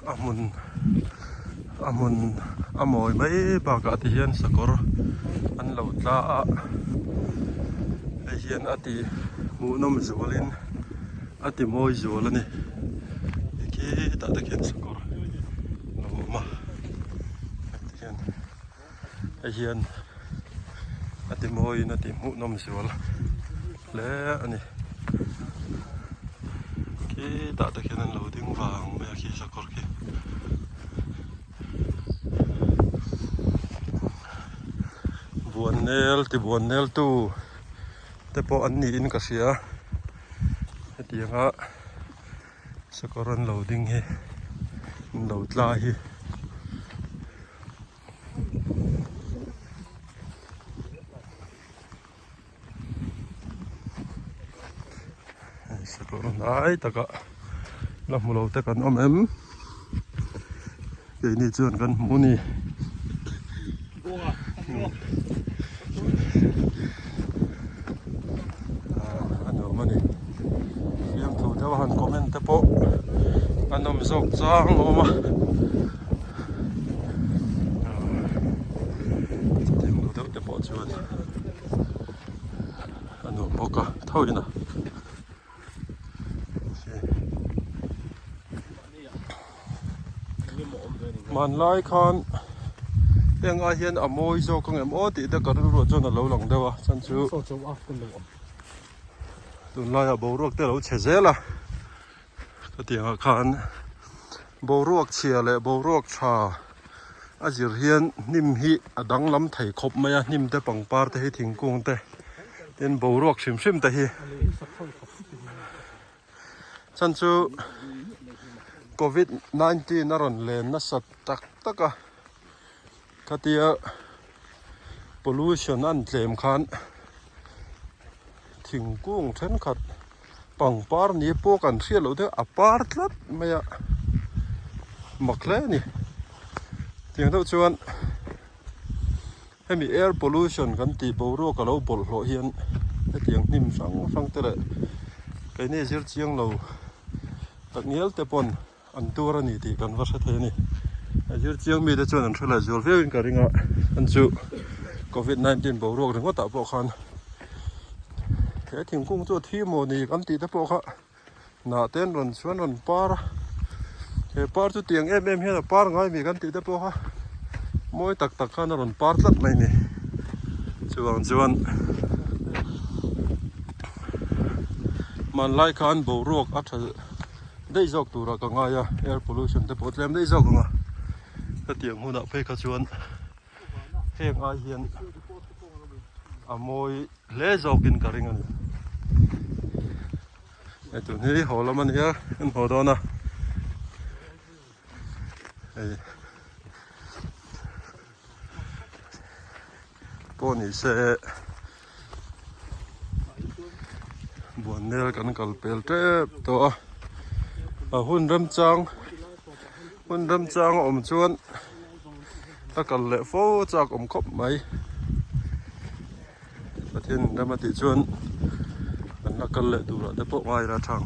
A hmun a hmun a mawi mai bakah ti hian sakawr an lo tla a hei hian a ti hmuhnawm zualin a ti mawi zual a ni khitah te khian sakawr a lo awm a heti hian hei hian a ti mawiin a ti hmuhnawm zual hle a ni khitah te khian an lo ding vang mai a khi sakawr khi. Buannel ti buannel tu te pawh an niin ka hria hetianga sakawr an lo ding hi an lo tla hi. Sakawr hnai takah la hmu lo te kan awm em keini chuan kan hmu a ni. A nuam a ni fiamthu deuh a han comment te pawh a nawm zawk chang a awm a. Chutiang lo deuh te pawh chuan a nuam bawk a tho in a hmanlai khan heng ai hian a mawi zawk ang em aw tih te ka rilruah chuan a lo lang deuh a chhan chu tunlaiah boruak te a lo chhe zel a Khatiangah khan boruak chhia leh boruak tha a zir hian hnim hi a danglam thei khawp mai a hnim te pangpar te hi thingkung te tin boruak hrim hrim te hi chhan chu covid 19 a rawn len nasa tak tak a khatia pollution an tlem khan thingkung thenkhat pangpar ni pawh kan hriat loh deuh a par tlat mai a mak hle a ni tiang deuh chuan hemi air pollution kan tih boruak a lo bawlhhlawh hian hetiang hnim hrang hrang te leh keini zir chiang lo tak ngial te pawn an tur a ni tih kan va hre thei a ni a zir chiang mite chuan an hre leh zual viau in ka ring a an chu covid 19 boruak ringawt ah pawh khan he thingkung chu a thi maw ni kan tih te pawh kha hnah te an rawn chuan rawn par a he par chu tiang em em hian a par ngai mi kan tih te pawh kha mawi tak tak khan a rawn par tlat mai a ni chuvang chuan hmanlai khan boruak a tha daih zawk turah ka ngai a air pollution te pawh tlem daih zawk ang a hetiang hunah phei kha chuan heng ai hian a mawi hle zawkin ka ring a ni hei tun hi haw lam a ni a kan haw dawn a hei pawh ni se. Buannel kan kal pel tep tawh a a hun remchang hun remchang a awm chuan a kal leh fo chak awm khawp mai Pathian in rem a tih chuan kan la kal leh turah te pawh ngaira thang.